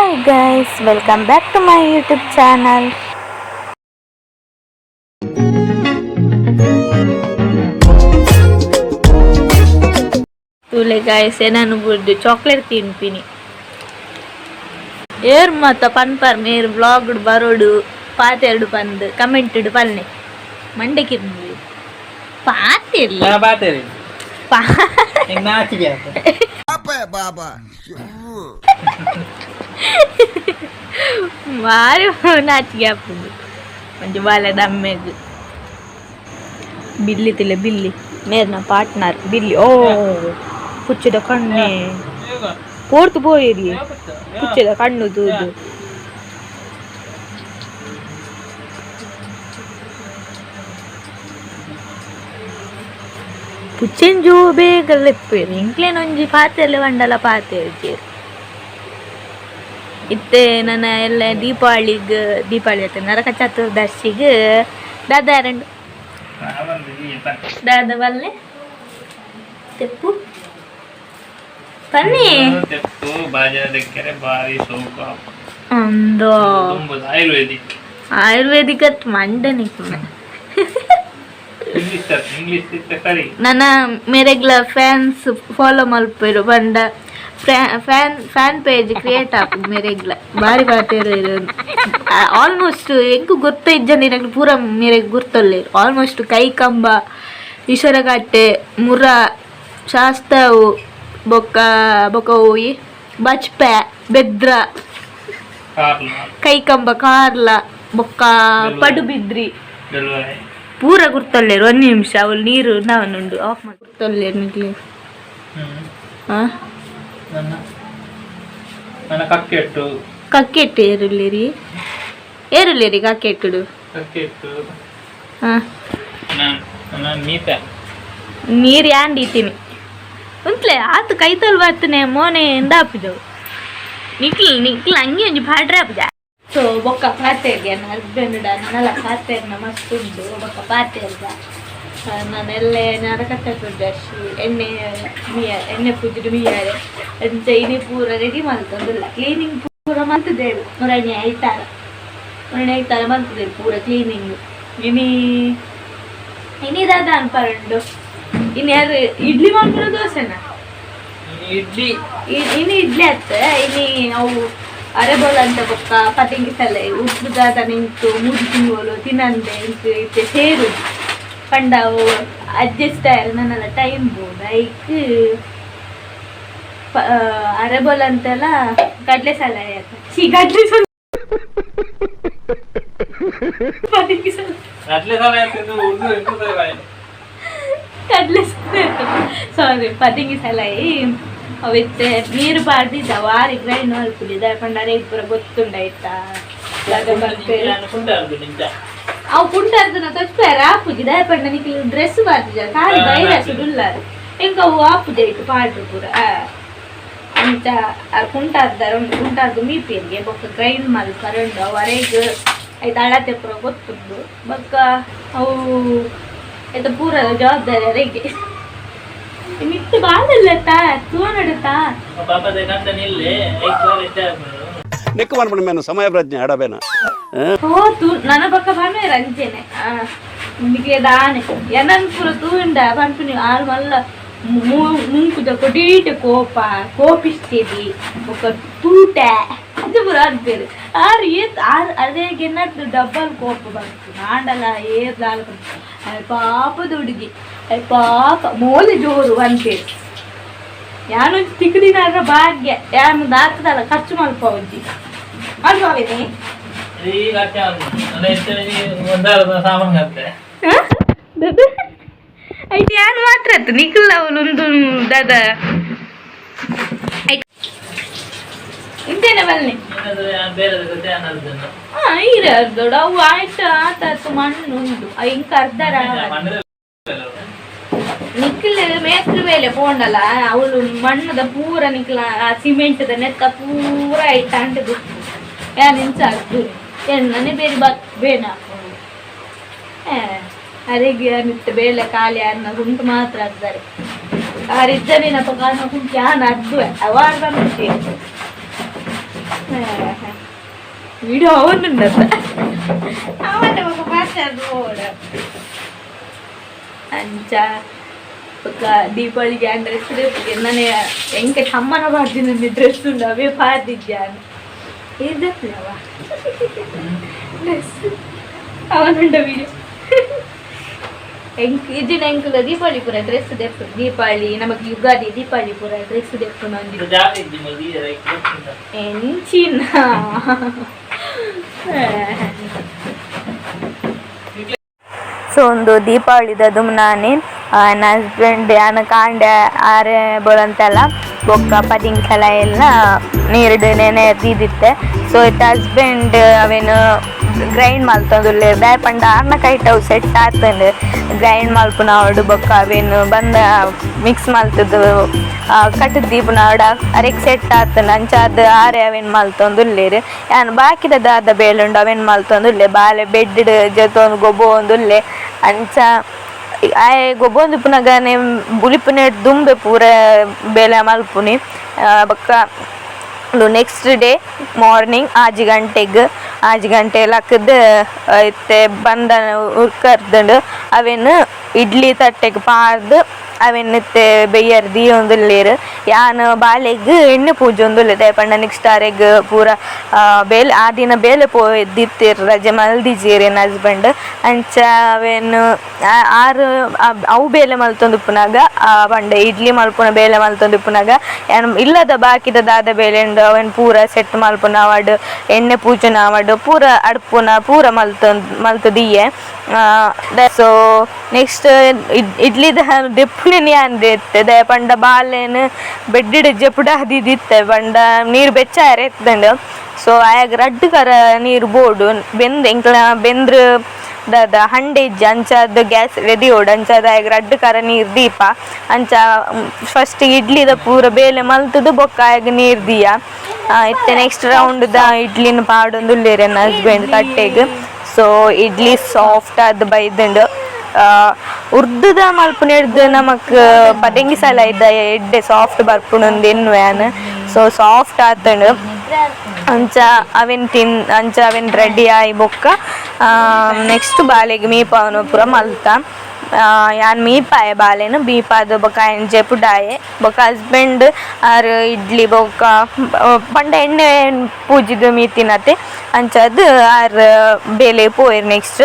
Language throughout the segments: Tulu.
Hi guys, welcome back to my YouTube channel. ತೂಲೆ guys, ಎನನ್ ಬುಡ್ದು ಚಾಕ್ಲೇಟ್ ತಿನ್ಪಿನಿ. ಏರ್ ಮತ್ತ ಪನ್ಪರ್ ಮೇರ್ ವ್ಲಾಗ್ ಬರೋಡು ಪಾತೆರಡು ಪಂದ್ ಕಮೆಂಟ್ ಪಲ್ನೆ ಮಂಡೆ ಕಿರ್ನು ಪಾತೆರ್ಲಿ. ಬಾತೇರಿ. ಪಾ. ನಾಚಿಕೆ ಆತ. ಬಾರಿ ನಾಚಿಕೆ ಆಪುಂಡು ಒಂಜಿ ಬಾಲೆದ ಅಮ್ಮೆಗ್. ಬಿಲ್ಲಿ ತಿಲೆ ಬಿಲ್ಲಿ, ಮೇರ್ನ ಪಾರ್ಟ್ನರ್ ಬಿಲ್ಲಿ. ಓ, ಪುಚ್ಚದ ಕಣ್ಣೆ ಪೋರ್ತು ಪೋಯಿರಿ. ಪುಚ್ಚದ ಕಣ್ಣು ತೂದು ಪುಚ್ಚೆನ್ ಜೋ ಬೇಗ ಲೆಪ್ಪೇರು. ಇಂಕ್ಲೇನ ಒಂಜಿ ಪಾತೆರ್ಲೆ ಬಂಡಲ ಪಾತೆರ್ಜೆರ್. ಇತ್ತೆ ನನ್ನ ಎಲ್ಲ ದೀಪಾವಳಿಗ್, ದೀಪಾವಳಿ ಆಯ್ತು, ನರಕ ಚತುರ್ದಶಿಗ್ ದಾದ ರಂಡು ದಾದ ಬಲ್ಲೆ ತೆಪ್ಪು ಬನ್ನಿ. ತೆಪ್ಪು ಬಾಜನ ದಕ್ಕೆರೆ ಬಾರಿ ಸೋಕು. ಒಂದು ತುಂಬುದು ಆಯುರ್ವೇದಿಕ್. ಆಯುರ್ವೇದಿಕ್ ಅತ್ ಮಂಡನಿಕ್. ಇಂಗ್ಲಿಷ್ ಇಂಗ್ಲಿಷ್ ಇತ್ತ ಸರಿ. ನನ್ನ ಮೇರೆಗ್ಲ ಫ್ಯಾನ್ಸ್ ಫಾಲೋ ಮಲ್ಪೆರು ಬಂಡ ಫ್ಯಾನ್ ಫ್ಯಾನ್ ಪೇಜ್ ಕ್ರಿಯೇಟ್ ಆಪು. ಮೇರೆಗ್ಲ ಬಾರಿ ಪಾತೆರ. ಆಲ್ಮೋಸ್ಟ್ ಎಂಕು ಗೊತ್ತ ಇಜ್ಜಂದಿನಕ್ಲು ಪೂರ ಮೇರೆಗ್ ಗುರ್ತೊಲ್ಲೇರು. ಆಲ್ಮೋಸ್ಟ್ ಕೈಕಂಬ, ಈಶ್ವರಕಟ್ಟೆ, ಮುರ, ಶಾಸ್ತಾವು, ಬೊಕ್ಕ ಬೊಕ್ಕ ಹೋಯಿ ಬಜ್ಪೆ, ಬೆದ್ರ, ಕಾರ್ಲ, ಕೈಕಂಬ, ಕಾರ್ಲ, ಬೊಕ್ಕ ಪಡುಬಿದ್ರಿ. ಬೆಲ್ವರೆ. ಪೂರ ಗುರ್ತೊಲ್ಲೇರು. ಒಂದು ನಿಮಿಷ, ಅವಳು ನೀರು ನಾವನುಂಡು ಆಫ್ ಮಾಡಿ. ಗುರ್ತೊಲ್ಲೇರು ನಿಕ್ಲೆ? ಹ್ಮ್. ಹಾ. ನನ್ನ ನನ್ನ ಕಕ್ಕೆಟ್ಟು. ಕಕ್ಕೆಟ್ಟು ಏರುಲ್ಲೇರಿ, ಏರುಲ್ಲೇರಿ ಕಕ್ಕೆಟ್ಟುಡು? ಕಕ್ಕೆಟ್ಟು. ಹಾ. ನಾನು ನನ್ನ ಮೀತ. ನೀರು ಯಾಂಡಿತೀನಿ ಉಂತ್ಲೆ ಆತು ಕೈತಲ್ ಬರ್ತನೆ ಮೋನೆ ಎಂದಾಪಿದವು. ನಿಕ್ಲ್ ನಿಕ್ಲ್ ಹಂಗೆ ಒಂಜಿ ಪಾಡ್ರೆ ಆಪುಜ. ಸೊ ಬೊಕ್ಕ ಪಾತೆರ್ಗೆ ನನ್ನ ಹಸ್ಬೆಂಡ್ ನನ್ನಲ್ಲ ಪಾತೆರ್ನ ಮಸ್ತ್ ಉಂಡು. ಬೊಕ್ಕ ಪಾತೆರ್ಗ. ನಾನೆಲ್ಲೆ ನರಕ ಚತುರ್ದಶಿ ಎಣ್ಣೆ ಮೀಯ ಎಣ್ಣೆ ಪೂಜೆ ಮೀಯಾರೆ ಅಂಚ ಇನಿ ಪೂರ ರೆಡಿ ಮಲ್ತೊಂದುಲ್ಲ. ಕ್ಲೀನಿಂಗ್ ಪೂರ ಮಲ್ತದೇವು. ಮುರಣಿ ಐತಾರ, ಮುರಣಿ ಐತಾರ ಮಲ್ತದೇವು ಪೂರ ಕ್ಲೀನಿಂಗ್. ಇನಿ ಇನಿ ದಾದ ಅನ್ಪರುಂಡು. ಇನ್ನು ಯಾರು ಇಡ್ಲಿ ಮಾಡ್ಬಿಡೋ ದೋಸೆನಾ? ಇಡ್ಲಿ. ಇನ್ನು ಇಡ್ಲಿ ಆತ. ಇನಿ ಅವು ಅರೆಬೋಲ ಅಂತ ಬೊಕ್ಕ ಪತಿಂಗಿ ಸಲ ಉಪ್ಪುದಾದ ನಿಂತು 3 ತಿಂಗಳು ತಿನ್ನಂದೆ ಇಂತು ಇತ್ತೆ ಸೇರು ಪಂಡ ಅವು ಅಡ್ಜಸ್ಟ್ ಆಯ್ರ ನನ್ನೆಲ್ಲ ಟೈಮ್ ಬೋಡು. ಐಕ್ ಅರೆಬೋಲ ಅಂತೆಲ್ಲ ಕಡಲೆ ಸಲ ಆಯ್ತು. ಚೀ, ಕಡಲೆ ಸಲ, ಪತಿಂಗಿ ಸಲ. ಕಡ್ಲೆ ಸಲ ಆಯ್ತು, ಉರ್ದು ಎಂತ ಬಾಯಿ. ಕಡಲೆ, ಸಾರಿ, ಪದಿಂಗಿ ಸಲಾಯಿ. ಅವಿತ್ತೆ ನೀರು ಪಾಡ್ದಿದ್ದ ವಾರಿ ಗ್ರೈಂಡ್ ಮಲ್ಪುಲಿ ಪಂಡ ಪೂರ ಗೊತ್ತುಂಡಾಯ್ತಾ ಕುಂಟಾರ್ದು ನಿಂತ. ಅವು ಕುಂಟಾರ್ದನ ತೊಚ್ಪಾರ ಆಪುಜಿ. ದಾಯ ಪಂಡ ನಿಕ್ಲು ಡ್ರೆಸ್ ಬಾರ್ದಿಜ ಖಾಲಿ ಬೈರ ಸುಡುಲ್ಲಾರ ಎಂಕ ಅವು ಆಪುಜ ಇಟ್ಟು ಪಾಡ್ರು ಪೂರ. ಅಂಚ ಕುಂಟಾರ್ದಾರ ಉಂಟು ಕುಂಟಾರ್ದು ಮೀಪಿಯರ್ಗೆ ಬೊಕ್ಕ ಗ್ರೈಂಡ್ ಮಲ್ಪರುಂಡು. ಅವು ಅರೆಗ್ ಐತ ಅಳತೆ ಪೂರ ಗೊತ್ತುಂಡು. ಬೊಕ್ಕ ಅವು ಐತ ಪೂರ ಜವಾಬ್ದಾರಿ ಅರೆಗೆ. ಮಿತ್ತು ಬಾಳಲ್ಲ ತೂನಡುತ್ತಾ. ಪಾಪದ ಕಂತ ನಿಲ್ಲೆ ಐದು ಬಾರಿ ಇಷ್ಟ ಆಗ್ಬೋದು. ನೆಕ್ಕು ಮಾಡ್ಬಿಡ ಸಮಯ ಪ್ರಜ್ಞೆ ಅಡಬೇನ. ಓ ತೂ ನನ್ನ ಪಕ್ಕ ಪನ್ವೇರ್ ಅಂಚೆನೆ ನಿಮಗೆ ದಾನೆ ಎನನ್ ಪೂರ ತೂಂಡ ಪನ್ಪಿನಿ ಆರು ಮಲ್ಲ ಮುಂಕುದ ಕೊಡೀಟ ಕೋಪ ಕೋಪಿಸ್ತೀವಿ ಬೊಕ್ಕ ತೂಟ ಅದು ಪೂರ ಅನ್ಪೇರು. ಆರು ಏತ್ ಆರು ಅದೇ ಎನ್ನದ್ದು ಡಬ್ಬಲ್ ಕೋಪ ಬಂತು. ನಾಂಡಲ ಏರ್ ದಾಲ ಪಾಪದ ಹುಡುಗಿ, ಪಾಪ ಮೋಲೆ ಜೋರು ಅನ್ಪೇರು. ಯಾನು ತಿಕ್ಕದಿನ ಭಾಗ್ಯ ಯಾನು ದಾತದಲ್ಲ ಖರ್ಚು ಮಲ್ಪವಜ್ಜಿ ಮಲ್ಪವೇನೆ. ಈಗ ಅಷ್ಟೇ ಒಂದಾರದ ಸಾಮಾನು ಕತ್ತೆ. ಐಟ್ ಯಾನ್ ಮಾತ್ರ ಆತು ನಿಖಿಲ್ ಅವಳು ದಾದ ಇಂತೇನೆ ಬನ್ನಿ. ಬೇರೆ ಗೊತ್ತೇ ಅನ್ನೋದನ್ನು. ಹಾ, ಈರೆ ಅರ್ಧೋಡು ಅವು ಆಯ್ತು ಆತಾತು ಮಣ್ಣು ಉಂಡು ಇಂಕ ಅರ್ಧರ. ನಿಖಿಲ್ ಮೇಸ್ತ್ರಿ ಮೇಲೆ ಪೋಂಡಲ್ಲ ಅವಳು ಮಣ್ಣದ ಪೂರ ನಿಖಿಲ ಆ ಸಿಮೆಂಟ್ದ ನೆತ್ತ ಪೂರ ಐಟ್ ಅಂಟು ಗೊತ್ತು. ಯಾನ್ ಇಂಚ ಅರ್ದು ಎಣ್ಣನೆ ಬೇರೆ ಬತ್ ಬೇನ ಅರೆಗೆ ನಿತ್ತ ಬೇಲೆ ಖಾಲಿ ಅನ್ನ ಗುಂಟು ಮಾತ್ರ ಅರ್ತಾರೆ. ಆರಿದ್ದನೇನಪ್ಪ ಕಾರಣ ಕುಂಟು ಯಾನ್ ಅರ್ದುವೆ ಅವಾರ್ ಬಂದು. Video ಅವನುಂಡತ್ತ ಅವನ ఒక ಪಾತ್ರ ಅಂಚ ಬೊಕ್ಕ ದೀಪಾವಳಿಗೆ ಆ ಡ್ರೆಸ್ ನಾನೇ ಎಂಕ ತಮ್ಮನ ಪಾಡ್ದಿನ ಡ್ರೆಸ್ ಉಂಡು ಅವೇ ಪಾಡ್ದಿದ್ಯಾನು ಇದ್ದಪ್ಲವ ಡ್ರೆಸ್ ಅವನುಂಡ ವಿಡಿಯೋ ಎಂಕ್ ಇಜ್ಜಿನ ಎಂಕುಲ ದೀಪಾವಳಿ ಪೂರ ಡ್ರೆಸ್ ದೆಪ್ಪು ದೀಪಾವಳಿ ನಮಗೆ ಯುಗಾದಿ ದೀಪಾವಳಿ ಪೂರ ಡ್ರೆಸ್ ದೆಪ್ಪು ನಂದಿ ಇದು ಜಾಗ ಇದ್ದಿ ಮಲ್ಲಿ ಎಂಚಿನ. ಸೊ ಒಂದು ದೀಪಾವಳಿದ ದುಮ್ನಾನಿ ನನ್ನ ಹಸ್ಬೆಂಡ್ ಯಾನ ಕಾಂಡೆ ಆರೆ ಬೋಲಂತೆಲ್ಲ ಬೊಕ್ಕ ಪದಿಂಕಲ ಎಲ್ಲ ನೀರ್ಡ್ ನೆನೆ ದೀದಿತ್ತೆ. ಸೊ ಇತ್ತ ಹಸ್ಬೆಂಡ್ ಅವೇನು ಗ್ರೈಂಡ್ ಮಲ್ತೊಂದುಲ್ಲೆರ್ ದಾಯೆ ಪಂಡ ಆರ್ನ ಕೈಟ್ ಅವು ಸೆಟ್ ಆತಂಡ್ ಗ್ರೈಂಡ್ ಮಲ್ಪುನ ಆವಡ್ ಬೊಕ್ಕ ಅವೇನು ಬಂದ ಮಿಕ್ಸ್ ಮಲ್ತುದು ಕಟ್ಟುದ್ ದೀಪುನ ಆವಡ್ ಅರೆಗ್ ಸೆಟ್ ಆತಂಡ್. ಅಂಚಾದ್ ಆರೆ ಅವೇನ್ ಮಲ್ತೊಂದುಲ್ಲೆರ್. ಯಾನ್ ಬಾಕಿದ ದಾದ ಬೇಲೆ ಉಂಡು ಅವೇನ್ ಮಲ್ತೊಂದುಲ್ಲೆ. ಬಾಲೆ ಬೆಡ್ ಜೆತ್ತೊಂದು ಗೊಬ್ಬೊಂದುಲ್ಲೆ. ಅಂಚ ಆಯೆ ಗೊಬ್ಬೊಂದುಪ್ಪುನಗನೆ ಬುಲಿಪುನೆಡ್ ದುಂಬೆ ಪೂರ ಬೇಲೆ ಮಲ್ಪುನಿ. ಬೊಕ್ಕ ಉಂದು next day morning 6 ಗಂಟೆಗ್ 6 ಗಂಟೆ ಲಕ್ಕುದು ಇತ್ತೆ ಬಂದ ಉರ್ಕರ್ದುಂಡು ಅವೆನ್ ಇಡ್ಲಿ ತಟ್ಟೆಗ್ ಪಾಡ್ದ್ ಅವೆನ್ ಇತ್ತೆ ಬೆಯ್ಯರ್ ದೀಯೊಂದುಲ್ಲೆರ್. ಯಾನ್ ಬಾಲೆಗ್ ಎಣ್ಣೆ ಪೂಜೊಂದುಲ್ಲೆ ದಾಯೆ ಪಂಡ ನೆಕ್ಸ್ಟ್ ಅರೆಗ್ ಪೂರ ಬೇಲೆ ಆ ದಿನ ಬೇಲೆ ಪೋದಿತ್ತೆರ್ ರಜೆ ಮಲ್ದಿಜೆರ್ ಎನ್ನ ಹಸ್ಬೆಂಡ್. ಅಂಚ ಅವೆನ್ ಆರ್ ಅವು ಬೇಲೆ ಮಲ್ತೊಂದುಪ್ಪುನಗ ಪಂಡ ಇಡ್ಲಿ ಮಲ್ಪುನ ಬೇಲೆ ಮಲ್ತೊಂದುಪ್ಪುನಗ ಯಾನ್ ಇಲ್ಲದ ಬಾಕಿದ ದಾದ ಬೇಲೆ ಉಂಡು ಅವೆನ್ ಪೂರ ಸೆಟ್ ಮಲ್ಪುನ ಆವಡ್ ಎಣ್ಣೆ ಪೂಜುನ ಆವಡ್ ಪೂರ ಅಡ್ಪುನ ಪೂರ ಮಲ್ತೊಂದು ಮಲ್ತ್ ದೀಯೆ. ಸೊ ನೆಕ್ಸ್ಟ್ ಇಡ್ಲಿದ ದೆಪ್ಪುನೆನ್ ಯಾನ್ ದೆತ್ತೆ ದಾಯೆ ಪಂಡ ಬಾಲೆನ್ ಬೆಡ್ಡ್ ಜೆಪುಡ ದೀದಿತ್ತೆ ಪಂಡ ನೀರು ಬೆಚ್ಚ ಆಯೆರೆ ಇತ್ತುಂಡು. ಸೊ ಆಯಗ್ ರಡ್ಡ್ ಕರ ನೀರು ಬೋಡು ಬೆಂದ್ ಎಂಕ್ಲ ಬೆಂದ್ರ ದಾದ ಹಂಡೆ ಇಜ್ಜಿ ಅಂಚಾದ್ ಗ್ಯಾಸ್ ರೆಡಿ ಓಡು ಅಂಚಾದ್ ಆಯಗ್ ರಡ್ಡ್ ಕರ ನೀರು ದೀಪ. ಅಂಚ ಫಸ್ಟ್ ಇಡ್ಲಿದ ಪೂರ ಬೇಲೆ ಮಲ್ತುದು ಬೊಕ್ಕ ಆಯಗ್ ನೀರು ದೀಯ. ಇತ್ತೆ ನೆಕ್ಸ್ಟ್ ರೌಂಡ್ ದ ಇಡ್ಲಿನ ಪಾಡೊಂದುಲ್ಲೆರ್ ಎನ್ನ ಹಸ್ಬೆಂಡ್ ತಟ್ಟೆಗ್. ಸೊ ಇಡ್ಲಿ ಸಾಫ್ಟ್ ಆದ್ ಬೈದುಂಡು. ಉರ್ದುದ ಮಲ್ಪುನೆಡ್ದ್ ನಮಕ್ ಪದೆಂಗಿ ಸಲ ಇದ್ದ ಎಡ್ಡೆ ಸಾಫ್ಟ್ ಬರ್ಪುಂಡು ಎನ್ನುವೆ ಯಾನ್. ಸೊ ಸಾಫ್ಟ್ ಆತುಂಡು. ಅಂಚ ಅವೆನ್ ತಿನ್ ಅಂಚ ಅವೆನ್ ರೆಡಿ ಆಯಿ ಬೊಕ್ಕ ನೆಕ್ಸ್ಟ್ ಬಾಲೆಗ್ ಮೀಪಾವುನ ಪೂರ ಮಲ್ತ. ಯಾನ್ ಮೀಪಾಯೆ ಬಾಲೆನ್ ಮೀಪಾದ್ ಬೊಕ್ಕ ಆಯನ್ ಜೆಪುಡಾಯೆ. ಬೊಕ್ಕ ಹಸ್ಬೆಂಡ್ ಆರ್ ಇಡ್ಲಿ ಬೊಕ್ಕ ಪಂಡ ಎಣ್ಣೆ ಪೂಜಿದ್ ಮೀತಿನತೆ ಅಂಚಾದ್ ಆರ್ ಬೇಲೆ ಪೋಯೆರ್ ನೆಕ್ಸ್ಟ್.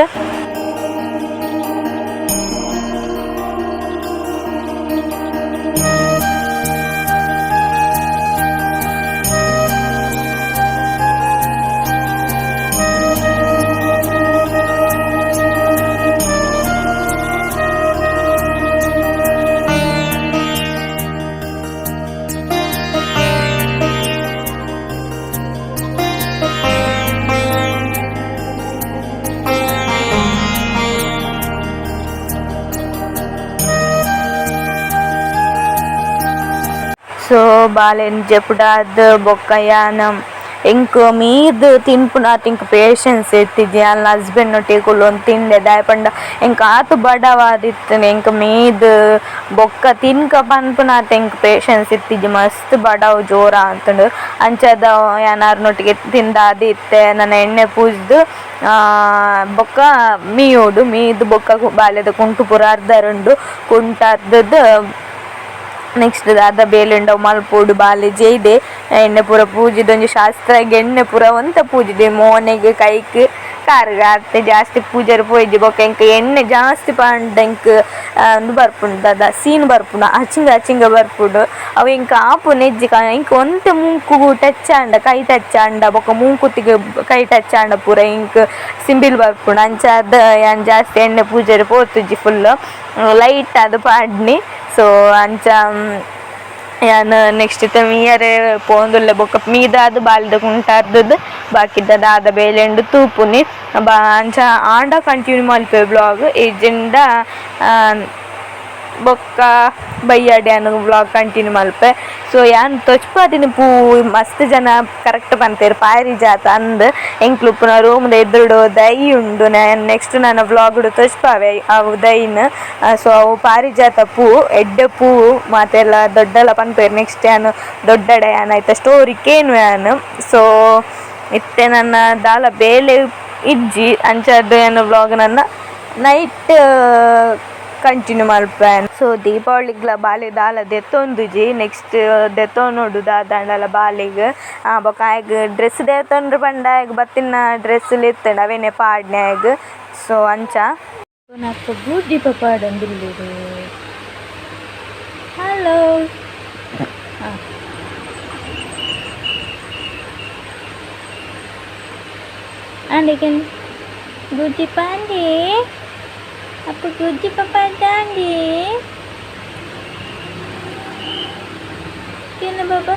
ಸೊ ಬಾಲೆನ್ ಜೆಪುಡಾದ್ ಬೊಕ್ಕ ಯಾನ್ ಎಂಕ್ ಮೀದ್ ತಿನ್ಪುನಾತ್ ಎಂಕ್ ಪೇಷನ್ಸ್ ಇತ್ತಿಜಿ. ಯಾನ್ ಹಸ್ಬೆಂಡ್ ನೊಟ್ಟಿಗೆ ಕುಲ್ಲೊಂದು ತಿಂದೆ ದಾಯೆ ಪಂಡ ಎಂಕ್ ಆತ್ ಬಡವಾದಿತ್ತುಂಡು. ಎಂಕ್ ಮೀದ್ ಬೊಕ್ಕ ತಿನ್ಕ ಪನ್ಪುನಾತ್ ಎಂಕ್ ಪೇಷನ್ಸ್ ಇತ್ತಿಜಿ. ಮಸ್ತ್ ಬಡವು ಜೋರ ಆತುಂಡು. ಅಂಚಾದ್ ಯಾನ್ ಆರ್ನೊಟ್ಟಿಗೆ ತಿಂದಾದ್ ಇತ್ತೆ ನನ ಎಣ್ಣೆ ಪೂಜ್ದ್ ಬೊಕ್ಕ ಮೀಯೊಡು ಮೀದ್ ಬೊಕ್ಕ ಬಾಲೆದ ಕುಂಟು ಪೂರ ಅರ್ಧರುಂಡು ಕುಂಟು ಅರ್ಧುದು ನೆಕ್ಸ್ಟ್ ದಾದ ಬೇಲೆ ಉಂಡು ಅವು ಮಲ್ಪೊಡು. ಬಾಲೆ ಜೈದೆ ಎಣ್ಣೆ ಪೂರ ಪೂಜಿದ್ ಒಂಜಿ ಶಾಸ್ತ್ರಗ್ ಎಣ್ಣೆ ಪೂರ ಒಂತೆ ಪೂಜಿದೆ ಮೋನೆಗ್ ಕೈಕ್ ಕಾರ್ಗ್ ಆತೆ ಜಾಸ್ತಿ ಪೂಜರೆ ಪೋಯಿಜಿ. ಬೊಕ್ಕ ಎಂಕ್ ಎಣ್ಣೆ ಜಾಸ್ತಿ ಪಾಂಡ ಎಂಕ್ ಉಂದು ಬರ್ಪುಂಡು ದಾದ ಸೀನ್ ಬರ್ಪುಂಡು ಅಚಿಂಗ ಅಚಿಂಗ ಬರ್ಪುಂಡು. ಅವು ಎಂಕ್ ಆಪುನ ಇಜ್ಜಿ ಎಂಕ್ ಒಂತೆ ಮೂಂಕುಗು ಟಚ್ ಆಂಡ ಕೈ ಟಚ್ ಆಂಡ ಬೊಕ್ಕ ಮೂಂಕುತ್ತಿಗ್ ಕೈ ಟಚ್ ಆಂಡ ಪೂರ ಎಂಕ್ ಸಿಂಬಿಲ್ ಬರ್ಪುಂಡು. ಅಂಚಾದ್ ಯಾನ್ ಜಾಸ್ತಿ ಎಣ್ಣೆ ಪೂಜರೆ ಪೋತುಜಿ ಫುಲ್ ಲೈಟ್ ಆದ್ ಪಾಡ್ನಿ. ಸೊ ಅಂಚ ಯಾನ್ ನೆಕ್ಸ್ಟ್ ಇತ್ತೆ ಮೀಯರೆ ಪೋವೊಂದುಲ್ಲೆ ಬೊಕ್ಕ ಮೀದಾದ್ ಬಾಲೆದ ಕುಂಟು ಅರ್ದುದು ಬಾಕಿದ ದಾದ ಬೇಲೆ ಉಂಡು ತೂಪುನಿ. ಅಂಚ ಆಂಡ ಕಂಟಿನ್ಯೂ ಮಲ್ಪೆ ಬ್ಲಾಗ್ ಇಜ್ಜಿಂಡ. ಬೊಕ್ಕ ಬಯ್ಯಾಡೆ ಯಾನ್ ವ್ಲಾಗ್ ಕಂಟಿನ್ಯೂ ಮಲ್ಪೆ. ಸೊ ಯಾನ್ ತೊಚ್ಪಾದಿನ ಪೂ ಮಸ್ತ್ ಜನ ಕರೆಕ್ಟ್ ಪನ್ಪೆರ್ ಪಾರಿಜಾತ ಅಂದ್. ಎಂಕ್ಲು ಉಪ್ಪುನ ರೂಮ್ದ ಎದುರುಡು ದೈ ಉಂಡು. ನೆಕ್ಸ್ಟ್ ನನ್ನ ವ್ಲಾಗ್ ತೊಚ್ಪಾವೆ ಅವು ದೈನ್. ಸೊ ಅವು ಪಾರಿಜಾತ ಪೂ, ಎಡ್ಡೆ ಪೂ ಮಾತೆಲ್ಲ ದೊಡ್ಡಲ ಪನ್ಪೆರ್. ನೆಕ್ಸ್ಟ್ ಯಾನ್ ದೊಡ್ಡಡ ಯಾನ್ ಐತ ಸ್ಟೋರಿ ಕೇನುವೆ ಯಾನ್. ಸೊ ಇತ್ತೆ ನನ್ನ ದಾಲ ಬೇಲೆ ಇಜ್ಜಿ, ಅಂಚಾದ್ ಯಾನ್ ವ್ಲಾಗ್ ನನ್ನ ನೈಟ್ ಕಂಟಿನ್ಯೂ ಮಲ್ಪೆ. ಸೊ ದೀಪಾವಳಿಗ್ಲ ಬಾಲೆ ದಾಲ ದೆತ್ತೊಂದುಜಿ, ನೆಕ್ಸ್ಟ್ ದೆತ್ತೊನೊಡು ದಾದಾಂಡಲ ಬಾಲೆಗ್. ಬೊಕ ಆಯಗ್ ಡ್ರೆಸ್ ದೆತ್ತೊಂಡ್ರೆ ಪಂಡ ಆಯಗ್ ಬತ್ತಿನ ಡ್ರೆಸ್ ಇತ್ತಂಡ ಅವೇನೆ ಪಾಡ್ನೆ ಆಯಗ್. ಸೊ ಅಂಚ ಅಪ್ಪ ಬೂದಿ ಪಾಡೊಂದುಲ್ಲೆರ್. ಹಲೋ. ಆಂಡಿಗೆ ಬುಜ್ಜಿ ಪಾಂಡಿ, ಅಪ್ಪ ಬುಜ್ಜಿ ಪಾಂಡಿ ಏನು ಬಾಬಾ?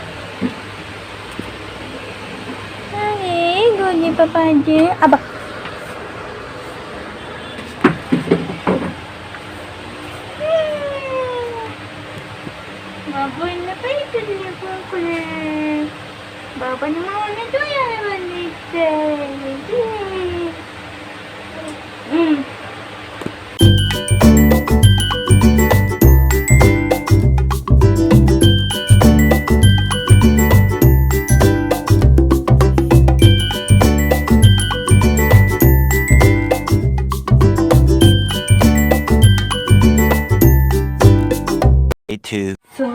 ಹಾಗೆ ಗುಜ್ಜಿ ಪಾಪಾಜಿ ಅಬ್ಬ. ಬಾಬು ಇನ್ನ ಬೈತದೆ ಪೋಕುಲೆ. ಬಾಬನ ಮೌನ ತೂಯರೆ ಬಂದಿತ್ತೆ. 2. ಸೊ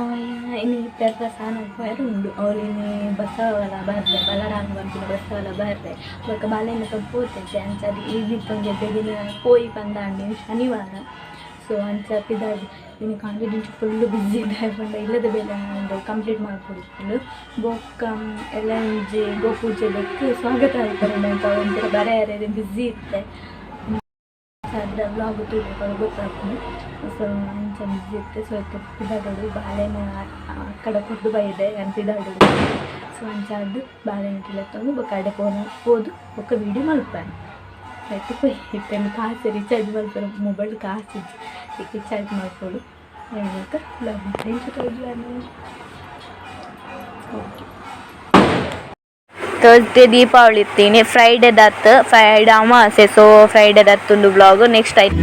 ಇನಿ ಪೆರ್ದ ಸಾನ ಪೋಯೆರೆ ಉಂಡು. ಅವ್ಲು ಇನಿ ಬಸವಲ ಬರ್ರೆ, ಬಲರಾಮ ಪನ್ಪಿನ ಬಸವಲ ಬರ್ರೆ. ಬೊಕ್ಕ ಬಾಲೆನ ಪೋತೆಜೆ ಅಂಚಾದ್ ಈವ್ನಿಂಗ್ ಒಂಜಿ ಎಡ್ಡೆ ದಿನ ಪೋಯಿ ಪಂದಾಂಡ್. ಶನಿವಾರ. ಸೊ ಅಂಚ ಪಿದಾಡ್ ಇನಿ ಕಾಂಡೆ ಫುಲ್ಲು ಬಿಜಿ ದಾಯೆ ಪಂಡ ಇಲ್ಲದ ಬೇಲೆ ಉಂಡು, ಕಂಪ್ಲೀಟ್ ಮಲ್ಪೊಡಿತ್ತುಂಡು. ಬೊಕ್ಕ ಎಲ್ಲ ಒಂಜಿ ಗೋಪೂಜೆದಕ್ಕೆ ಸ್ವಾಗತ ಮಲ್ಪರೆ ಅಂತ ಒಂಥರ ಬರೆಯರೆ ಬಿಜಿ ಇತ್ತೆ. ಅದ್ರ ವ್ಲಾಗ್ ತೂಲೆ ಗೊತ್ತಾಗ್ತದೆ. ಸೊ ಅಂಚ ಬಿಜಿ ಇತ್ತೆ. ಸೊ ಇತ್ತೆ ಪಿದಾಡೋಡು, ಬಾಳೆನ ಅಕ್ಕಡ ಕೊರ್ದು ಬೈದೆ ಯಾನ್ ಪಿದಾಡೋಡು. ಸೊ ಅಂಚಾದ್ ಬಾಳೆನ ಲೆತ್ತೊಂದು ಬೊಕ್ಕ ಅಡೆ ಪೋನ ಪೋದು ಬೊಕ್ಕ ವೀಡಿಯೋ ಮಲ್ಪೆ. ಇತ್ತೆ ಪೋಯಿ ಇತ್ತೆ ಕಾಸು ರೀಚಾರ್ಜ್ ಮಲ್ಪೆರೆ ಮೊಬೈಲ್ ಕಾಸು ಇಜ್ಜಿ, ರೀಚಾರ್ಜ್ ಮಲ್ಪೊಡು. ಬೊಕ್ಕ ವ್ಲಾಗ್ okay. Thursday Deepavali ಇತ್ತೀನಿ, ಫ್ರೈಡೆ ದತ್, ಫ್ರೈಡೆ ಅಮಾವಾಸ್ಯೆ. ಸೊ ಫ್ರೈಡೆ ದತ್ತುಂಡು ವ್ಲಾಗ್ ನೆಕ್ಸ್ಟ್ ಆಯ್ತು.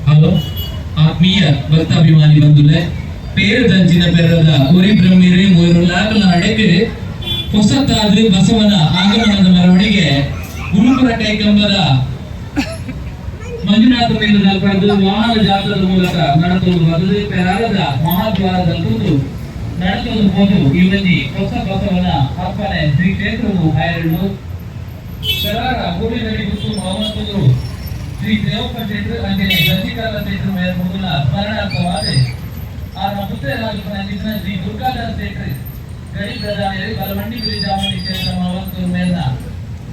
ಹಲೋ, ಆತ್ಮೀಯ ಭಕ್ತಾಭಿಮಾನಿ ಬಂಧುಲೆ, ಪೇರು ದಂಚಿನ ಪೆರದ ಉರಿ ಬ್ರಹ್ಮಿರಿ ಮೂರು ಲಾಕಲ ನಡೆಗೆ ಹೊಸತಾದ ಬಸವನ ಆಗಮನದ ಮೆರವಣಿಗೆ ಗುರುಪುರ ಕೈಕಂಬದ ಮಂಜುನಾಥ ಮೇಲದ ವಾಹನ ಜಾಥದ ಮೂಲಕ ನಡೆದು ಬದಲು ಪೆರಾರದ ಮಹಾದ್ವಾರದ ಕೂತು ನಡೆದು ಹೋದು ಈ ಒಂಜಿ ಹೊಸ ಬಸವನ ಅರ್ಪಣೆ ಶ್ರೀ ಕ್ಷೇತ್ರವು ಹಾಯರಡು ಪೆರಾರ ಗೂಡಿನಡಿ ಗುತ್ತು ಮಾವಂತರು ಶ್ರೀ ದೇವಪ್ಪ ಶೆಟ್ರು ಅಂಜನೆ ಗಂಜಿಕಾಲ ಶೆಟ್ರು ಮೇಲ್ ಮೊದಲ ಸ್ಮರಣಾರ್ಥವಾದ ಆರ್ನ ಪುತ್ರರಾಗಿ ಶ್ರೀ ದುರ್ಗಾಧರ ಶೆಟ್ರು ಗಡಿ ಪ್ರಧಾನಿಯರು ಬಲವಂಡಿ ಬಿಳಿಜಾಮುಂಡಿ ಕ್ಷೇತ್ರ ಮಾವಂತರು ಮೇಲ್ನ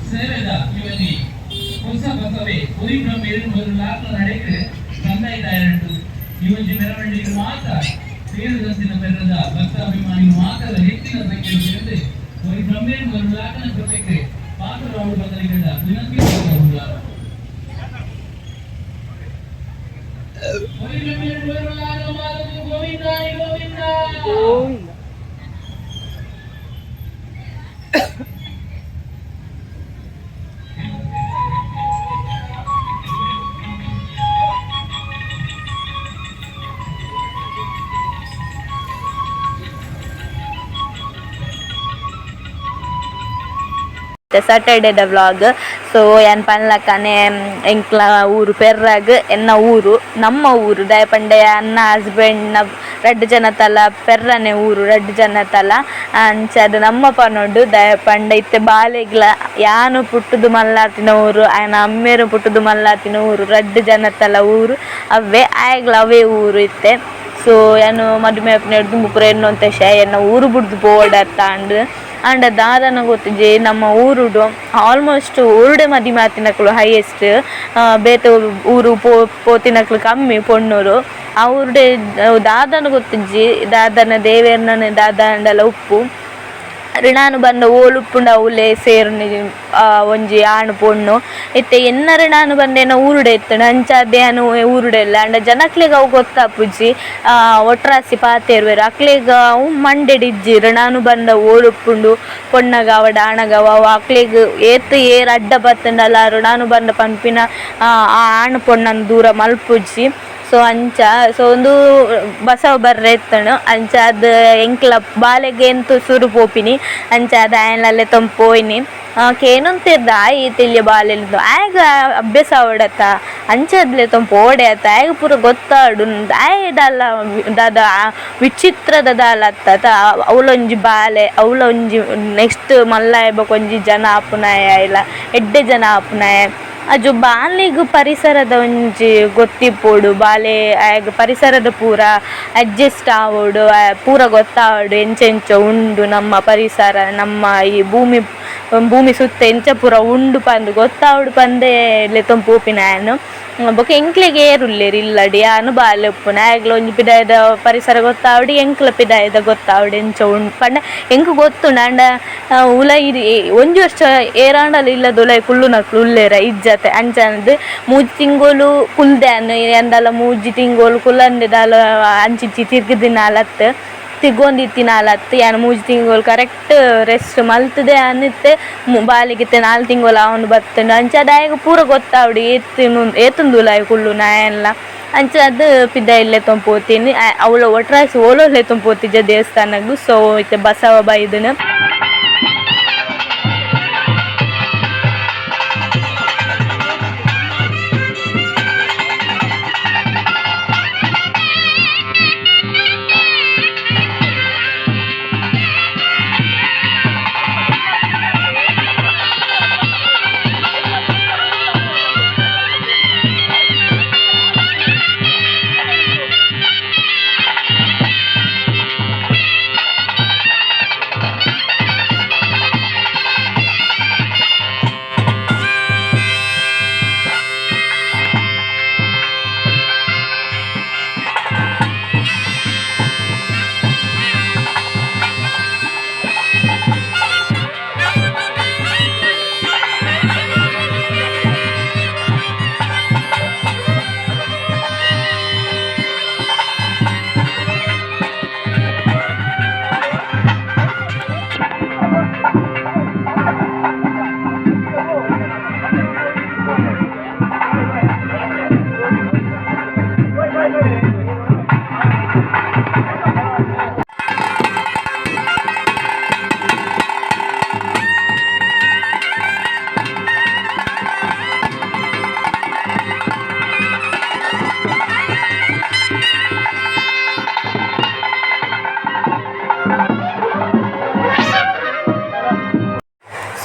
ಸೇವೆದ ಇವಲ್ಲಿ ಹೊಸ ಬಸವೆ ಉರಿ ಬ್ರಹ್ಮೇರು ಮೂರು ಲಾಖ ನಡೆಗೆ ತಂದೆ ತಾಯರಂಟು. ಈ ಒಂಜಿ ಮೆರವಣಿಗೆ ಮಾತ್ರ ತೇರುದಂಚಿನ ಪೆರದ ಭಕ್ತಾಭಿಮಾನಿ ಮಾತ್ರ ಹೆಚ್ಚಿನ ಸಂಖ್ಯೆಯಲ್ಲಿ ಸೇರಿದೆ ಉರಿ ಬ್ರಹ್ಮೇರು ಮೂರು ಲಾಖನ ಕೃಪೆಗೆ ಪಾತ್ರರಾವು ಬದಲಿಗಂಡ ವಿನಂತಿ ಮಾಡಿಕೊಳ್ಳುತ್ತಾರೆ. ಉರಿ ಬ್ರಹ್ಮೇರು ಮೂರು ಲಾಖ ಮಾತೃ ಗೋವಿಂದ ಗೋವಿಂದ. ಸ್ಯಾಟರ್ಡೇದ ವ್ಲಾಗ್. ಸೊ ಯಾನ್ ಪನ್ಲಕ್ಕನೆ ಎಂಕ್ಲ ಊರು ಪೆರ್ರಾಗ್ ಎನ್ನ ಊರು, ನಮ್ಮ ಊರು ದಾಯೆ ಪಂಡ ಅನ್ನ ಹಸ್ಬೆಂಡ್ನ ರಡ್ಡ್ ಜನತಲ ಪೆರ್ರನೆ ಊರು, ರಡ್ಡ್ ಜನತಲ. ಅಂಚಾದ್ ನಮ್ಮ ಪನೊಡು ದಾಯೆ ಪಂಡ ಇತ್ತೆ ಬಾಲೆಗ್ಲ ಯಾನು ಪುಟ್ಟುದು ಮಲ್ಲಾತಿನ ಊರು, ಆಯನ ಅಮ್ಮೆರ್ ಪುಟ್ಟುದು ಮಲ್ಲಾತಿನ ಊರು, ರಡ್ಡ್ ಜನತಲ ಊರು ಅವ್ವೆ, ಆಯಗ್ಲ ಅವೇ ಊರು ಇತ್ತೆ. ಸೊ ಯಾನು ಮದುಮೆ ಆಪಿನ ದುಂಬು ಪೂರ ಎನ್ನೊಂತೆ ಶೇ ಎನ್ನ ಊರು ಬುಡ್ದು ಪೋವೊಡತ್ತಾಂಡ್. ಆಂಡ ದಾದನ ಗೊತ್ತಿಜಿ ನಮ್ಮ ಊರುಡು ಆಲ್ಮೋಸ್ಟ್ ಊರುಡೆ ಮದಿಮೆ ಆತಿನಕುಲು ಹೈಯೆಸ್ಟ್ ಬೇತೆ ಊರು ಪೋತಿನಕುಲು ಕಮ್ಮಿ ಪೊಣ್ಣೂರು ಆ ಊರುಡೆ ದಾದನ ಗೊತ್ತಿಜ್ಜಿ ದಾದನ ದೇವೆರ್ನ ದಾದ ಉಪ್ಪು ಋಣಾನು ಬಂದ ಓಲುಪ್ಪುಂಡ ಅವುಲೆ ಸೇರುನಿ ಒಂಜಿ ಆಣು ಪೊಣ್ಣು ಇತ್ತೆ ಎನ್ನ ಋಣಾನು ಬಂದೇನ ಊರುಡೆ ಇತ್ತುಂಡು ಅಂಚಾದೆ ಯಾನ್ ಊರುಡೆ ಇಲ್ಲ ಆಂಡ ಜನಕ್ಲೆಗ್ ಅವು ಗೊತ್ತಾಪುಜಿ ಒಟ್ರಾಸಿ ಪಾತೆರುವೆರ್ ಅಕ್ಲೆಗ್ ಅವು ಮಂಡೆಡ್ ಇಜ್ಜಿ ಋಣಾನು ಬಂದ ಓಲುಪ್ಪುಂಡು ಪೊಣ್ಣಗಾವಡ್ ಆಣಗಾವ ಅವು ಅಕ್ಲೆಗ್ ಏತ್ ಏರ್ ಅಡ್ಡ ಬತ್ತುಂಡಲ ಋಣಾನು ಬಂದ ಪನ್ಪಿನ ಆ ಆಣು ಪೊಣ್ಣನ್ ದೂರ ಮಲ್ಪುಜಿ. ಸೊ ಅಂಚ ಸೊ ಉಂದು ಬಸವ ಬರ್ರೆ ಇತ್ತುಂಡು ಅಂಚಾದ್ ಎಂಕ್ಲ ಬಾಲೆಗ್ ಎಂತು ಸುರು ಪೋಪಿನಿ ಅಂಚಾದ್ ಆಯನ್ ಲೆತೊಂದು ಪೋಯಿನಿ ಕೇನೊಂತೆರ್ ದಾಯೆ ಈತ್ ಎಲ್ಯ ಬಾಲೆಲು ಆಯಗ್ ಅಭ್ಯಾಸ ಆವೊಡತ್ತ ಅಂಚಾದ್ ಲೆತೊಂದು ಪೋವಡೆ ಅತ್ತ ಆಯಗ್ ಪೂರ ಗೊತ್ತಾವೊಡು ದಾಯೆ ದಾಲ ದಾದ ವಿಚಿತ್ರದ ದಾಲ ಅತ್ತ ಅವ್ಲೊಂಜಿ ಬಾಲೆ ಅವ್ಲೊಂಜಿ ನೆಕ್ಸ್ಟ್ ಮಲ್ಲ ಆಯಿ ಬೊಕ ಒಂಜಿ ಜನ ಆಪುನಾಯೆ ಆಯ್ಲ ಎಡ್ಡೆ ಜನ ಆಪುನಾಯೆ ಅಜು ಬಾಲೆಗ್ ಪರಿಸರದ ಒಂಜಿ ಗೊತ್ತಿಪ್ಪೊಡು ಬಾಲೆ ಆಯಗ್ ಪರಿಸರದ ಪೂರ ಅಡ್ಜಸ್ಟ್ ಆವೊಡು ಪೂರ ಗೊತ್ತಾವೊಡು ಎಂಚ ಎಂಚ ಉಂಡು ನಮ್ಮ ಪರಿಸರ ನಮ್ಮ ಈ ಭೂಮಿ ಭೂಮಿ ಸುತ್ತ ಎಂಚ ಪೂರ ಉಂಡು ಪಂದ್ ಗೊತ್ತಾವೊಡು ಪಂದೇ ಲೆತೊಂದು ಪೋಪಿನ ಯಾನ್. ಬೊಕ ಎಂಕ್ಲೆಗ್ ಏರ್ ಉಲ್ಲೆರ್ ಇಲ್ಲಡ್ ಯಾನ್ ಬಾಲೆ ಉಪ್ಪುನ ಆಯಗ್ಲ ಒಂಜಿ ಪಿದಾಯ್ದ ಪರಿಸರ ಗೊತ್ತಾವೊಡು ಎಂಕ್ಲ ಪಿದಾಯ್ದ ಗೊತ್ತಾವೊಡು ಎಂಚ ಉಂಡು ಪಂಡ ಎಂಕ್ ಗೊತ್ತುಂಡು ಆಂಡ ಉಲಯಿ ಒಂಜಿ ವರ್ಷ ಏರಾಂಡಲ ಇಲ್ಲದ ಉಲಯಿ ಕುಲ್ಲುನಕ್ಲು ಉಲ್ಲೆರ ಇಜ್ಜತೆ ಅಂಚಾದ್ ಮೂಜಿ ತಿಂಗೊಲು ಕುಲ್ದೆ ಯಾನ್ ಯಾನ್ ಮೂಜಿ ತಿಂಗೊಲು ಕುಲ್ಲಂದೆ ದಾಲ ಅಂಚಿಂಚಿ ತಿರ್ಗುದಿನಾಲತ್ತ್ ತಿರ್ಗೊಂದಿತ್ತಿನಾಲತ್ತ್ ಯಾನ್ ಮೂಜಿ ತಿಂಗೊಲು ಕರೆಕ್ಟ್ ರೆಸ್ಟ್ ಮಲ್ತ್‌ದೇ ಯಾನ್ ಇತ್ತೆ ಬಾಲೆಗ್ ಇತ್ತೆ 4 ತಿಂಗೊಲು ಆವೊಂದು ಬತ್ತುಂಡು ಅಂಚಾದ್ ಆಯಗ್ ಪೂರ ಗೊತ್ತಾವೊಡು ಏತ್ ಏತುಂದು ಉಲಾಯಿ ಕುಲ್ಲುನ ಆಯನ್ಲ ಅಂಚಾದ್ ಪಿದಾಯಿ ಲೆತೊಂದು ಪೋತಿನಿ ಅವ್ಲು ಒಟ್ರಾಸಿ ಓಲೋಲು ಲೆತೊಂದು ಪೋತಿಜ ದೇವಸ್ಥಾನಗ್. ಸೊ ಇತ್ತೆ ಬಸವ ಬೈದುನು.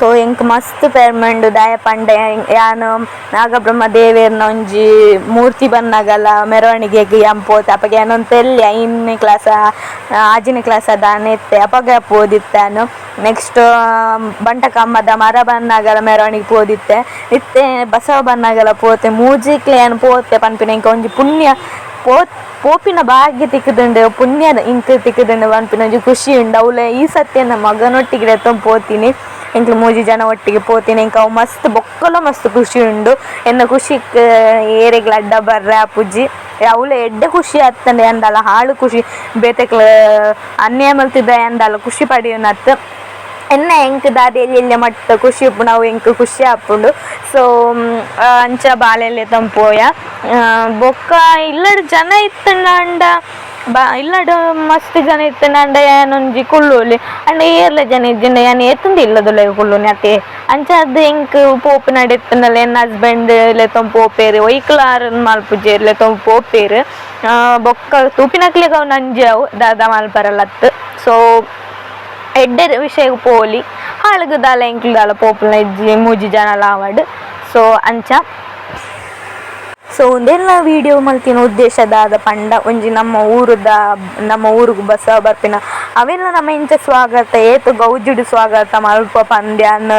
ಸೊ ಎಂಕ್ ಮಸ್ತ್ ಪೆರ್ಮೆಂಡು ದಾಯೆ ಪಂಡ ಯಾನ್ ನಾಗಬ್ರಹ್ಮ ದೇವೆರ್ನ ಒಂಜಿ ಮೂರ್ತಿ ಬನ್ನಗಲ ಮೆರವಣಿಗೆಗ್ ಯಾನ್ ಪೋತೆ ಅಪಗ ಯಾನ್ ಒಂತೆ ಎಲ್ಯ 5ನೇ ಕ್ಲಾಸ್ 6ನೇ ಕ್ಲಾಸ್ ದಾನೆ ಇತ್ತೆ ಅಪಗ ಪೋದಿತ್ತೆ ಯಾನ್. ನೆಕ್ಸ್ಟ್ ಬಂಟಕಮ್ಮದ ಮರ ಬನ್ನಗಲ ಮೆರವಣಿಗೆ ಪೋದಿತ್ತೆ ಇತ್ತೆ ಬಸವ ಬನ್ನಗಲ ಪೋತೆ ಮೂಜಿಕ್ಲೆ ಯಾನ್ ಪೋತೆ ಪನ್ಪಿನ ಎಂಕ್ ಒಂಜಿ ಪುಣ್ಯ ಪೋಪಿನ ಭಾಗ್ಯ ತಿಕ್ಕುದುಂಡು ಪುಣ್ಯ ಇಂಕ್ ತಿಕ್ಕುದುಂಡು ಪನ್ಪಿನ ಒಂಜಿ ಖುಷಿ ಉಂಡು. ಅವ್ಲೆ ಈ ಸತ್ಯ ಎನ್ನ ಮಗನೊಟ್ಟಿಗೆ ಲೆತ್ತೊಂದು ಪೋತೀನಿ ಎಂಕ್ಲು ಮೂಜಿ ಜನ ಒಟ್ಟಿಗೆ ಪೋತೀನಿ ಎಂಕ್ ಅವು ಮಸ್ತ್ ಬೊಕ್ಕಲ ಮಸ್ತ್ ಖುಷಿ ಉಂಡು. ಎನ್ನ ಖುಷಿಕ್ ಏರೆಗ್ಲ ಅಡ್ಡ ಬರ್ರೆ ಆಪುಜಿ ಅವ್ಲೆ ಎಡ್ಡೆ ಖುಷಿ ಆತ್ತಂಡ ಯಾನ್ ಹಾಳು ಖುಷಿ ಬೇತೆಕ್ಲ ಅನ್ಯಾಯ ಮಲ್ತಿದ್ದ ಯಾನ್ ಖುಷಿ ಪಡೆಯುನತ್ ಎನ್ನ ಎಂಕ್ ದಾದ ಎಲ್ಯ ಎಲ್ಯ ಮಟ್ಟ ಖುಷಿ ಉಪ್ಪುಂಡು ಅವು ಎಂಕ್ ಖುಷಿ ಆಪುಂಡು. ಸೊ ಅಂಚ ಬಾಲೆಲ್ ಲೆತೊಂದು ಪೋಯ ಬೊಕ್ಕ ಇಲ್ಲಡ್ ಜನ ಇತ್ತ್ಂಡ ಇಲ್ಲಡ್ ಮಸ್ತ್ ಜನ ಇತ್ತ್ಂಡ ಯಾನ್ ಒಂಜಿ ಕುಲ್ಲೊಲಿ ಆಂಡ ಏರ್ಲ ಜನ ಇಜ್ಜಿಂಡ ಯಾನ್ ಏತುಂದು ಇಲ್ಲದುಲೈ ಕುಲ್ಲುನಿ ಅತೆ ಅಂಚಾದ್ ಎಂಕ್ ಪೋಪಿನಡೆ ಇತ್ತ್ಂಡಲ ಎನ್ನ ಹಸ್ಬೆಂಡ್ ಲೆತೊಂದು ಪೋಪೆರ್ ಒಯ್ಕ್ಲ ಆರ್ ಮಲ್ಪುಜೆರ್ ಲೆತೊಂದು ಪೋಪೆರ್ ಬೊಕ್ಕ ತೂಪಿನಕ್ಲೆಗ್ ಅವು ನಂಜಿ ಅವು ದಾದ ಮಲ್ಪರಲತ್ತ್. ಸೊ ಎಡ್ಡೆ ವಿಷಯಗ್ ಪೋಲಿ ಹಾಳುಗು ದಾಲ ಎಂಕ್ಲು ದಾಲ ಪೋಪುನ ಇಜ್ಜಿ ಮೂಜಿ ಜನಲ ಆವಡ್. ಸೊ ಅಂಚ ಸೊ ಉಂದೆಲ್ಲ ವೀಡಿಯೋ ಮಲ್ತಿನ ಉದ್ದೇಶ ದಾದ ಪಂಡ ಒಂಜಿ ನಮ್ಮ ಊರುದ ನಮ್ಮ ಊರುಗು ಬಸವ ಬರ್ಪಿನ ಅವೆಲ್ಲ ನಮ್ಮ ಇಂಚ ಸ್ವಾಗತ ಏತ್ ಗೌಜಿಡ್ ಸ್ವಾಗತ ಮಲ್ಪ ಪಂದ್ ಯಾನ್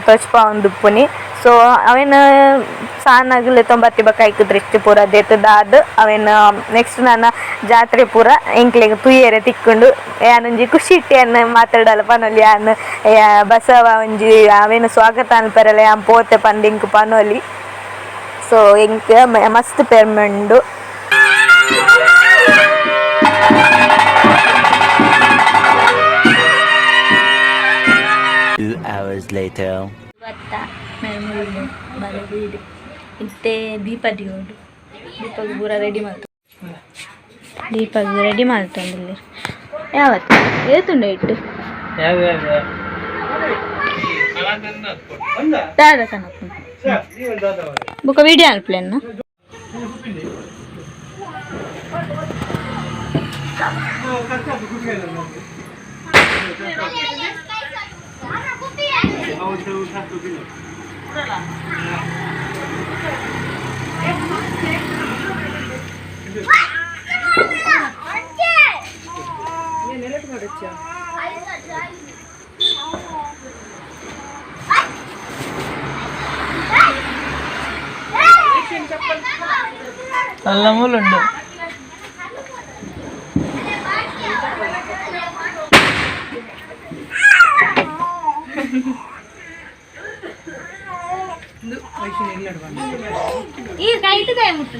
ತೋಜ್ಪಾವೊಂದುಪ್ಪುನಿ. ಸೊ ಅವೆನ್ ಸಾನಗ್ ಲೆತ್ತೊಂದು ಬೊಕ್ಕ ಐಕ್ ದೃಷ್ಟಿ ಪೂರ ದೆತ್ತ್ದಾದ್ ಅವೆನ್ ನೆಕ್ಸ್ಟ್ ನನ ಜಾತ್ರೆ ಪೂರ ಎಂಕ್ಲೆಗ್ ತೂಯೆರೆ ತಿಕ್ಕುಂಡು. ಯಾನೊಂಜಿ ಖುಷಿಟ್ ಯಾನ್ ಮಾತಾಡಲ ಪನೊಲಿ ಯಾನ್ ಬಸವ ಒಂಜಿ ಅವೆನ್ ಸ್ವಾಗತ ಮನ್ಪೆರೆಲ ಯಾನ್ ಪೋತೆ ಪಂದ್ ಎಂಕ್ ಪನೊಲಿ. ಸೊ ಎಂಕ್ ಮಸ್ತ್ ಪೆರ್ಮೆ ಉಂಡು. 2 hours later. ಬತ್ತ ಬರದು ಇತ್ತೆ ದೀಪ ದೀವೊಡು. ದೀಪಗ್ ಪೂರ ರೆಡಿ ಮಲ್ತು, ದೀಪಗ್ ರೆಡಿ ಮಲ್ತೊಂದುಲ್ಲೆರ್. ಯಾವತ್ತು ಏತುಂಡು ಇಟ್ಟು ದಾದ ಕನಪುಂಡು ಬೊಕ ವಿಡಿಯೋ ಅನ್ಪ್ಲೆನ್ನ. ಅಲ್ಲ ಮೂಲುಂಡು. ಈ ಕೈಟ್ ಕಾಯಿ ಮುಟ್ಟು.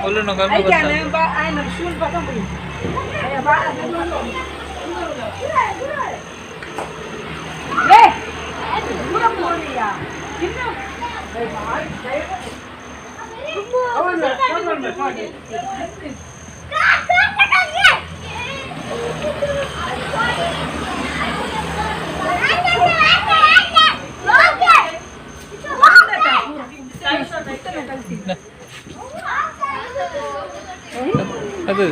ಮುಳ್ಳುಂಡು ಕಮ್ಮಿ ಗೊತ್ತಲ್ಲ. ಅದು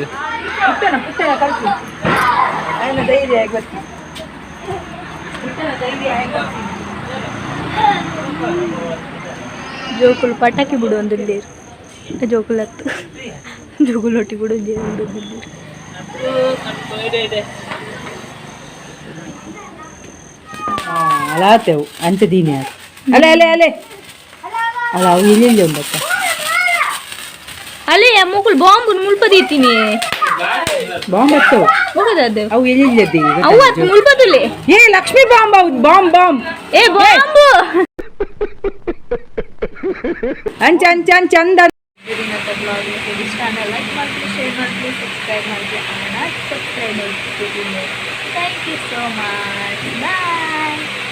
ಜೋಕುಲು ಪಟಾಕಿ ಬಿಡುವೊಂದುಲ್ಲೆರ್. ಜೋಕುಲು ಅತ್ತು, ಜೋಕುಲು ಒಟ್ಟಿಗೆ ಬಿಡುವೊಂದುಲ್ಲೆರ್. ಇದೆ ಇದೆ. ಅಲಾತೆವು ಅಂಚ ದೀನಿ. ಅಲೆ ಅಲೆ ಅಲೆ ಅಲ್ಲ, ಅವು ಇಲ್ಲಿ ಉಂಡಕ್ಕ. ಅಲೆ, ಮೊಕುಲು ಬಾಂಬ್ ಮುಲ್ಪ ದೀತೀನಿ. ಬಾಂಬ್ ಹತ್ತವು. ಹೋಗದದು. ಅವು ಎಲ್ಲಿ? ಅವು ಅತ್ ಮುಲ್ಪದುಲೆ. ಏ ಲಕ್ಷ್ಮಿ, ಬಾಂಬ್ ಅವು, ಬಾಂಬ್ ಬಾಂಬ್. ಏ ಬಾಂಬ್. ಅಂಚ ಅಂಚ ಅಂಚ ಅಂದ. ದಿನದ ಬ್ಲಾಗ್ ಇಷ್ಟ ಅಂದ್ರೆ ಲೈಕ್ ಮಾಡ್ತೀವಿ, ಶೇರ್ ಮಾಡ್ತೀವಿ, ಸಬ್ಸ್ಕ್ರೈಬ್ ಮಾಡ್ತೀವಿ. ಸಬ್ಸ್ಕ್ರೈಬ್ ಮಾಡ್ತೀವಿ. Thank you so much, bye.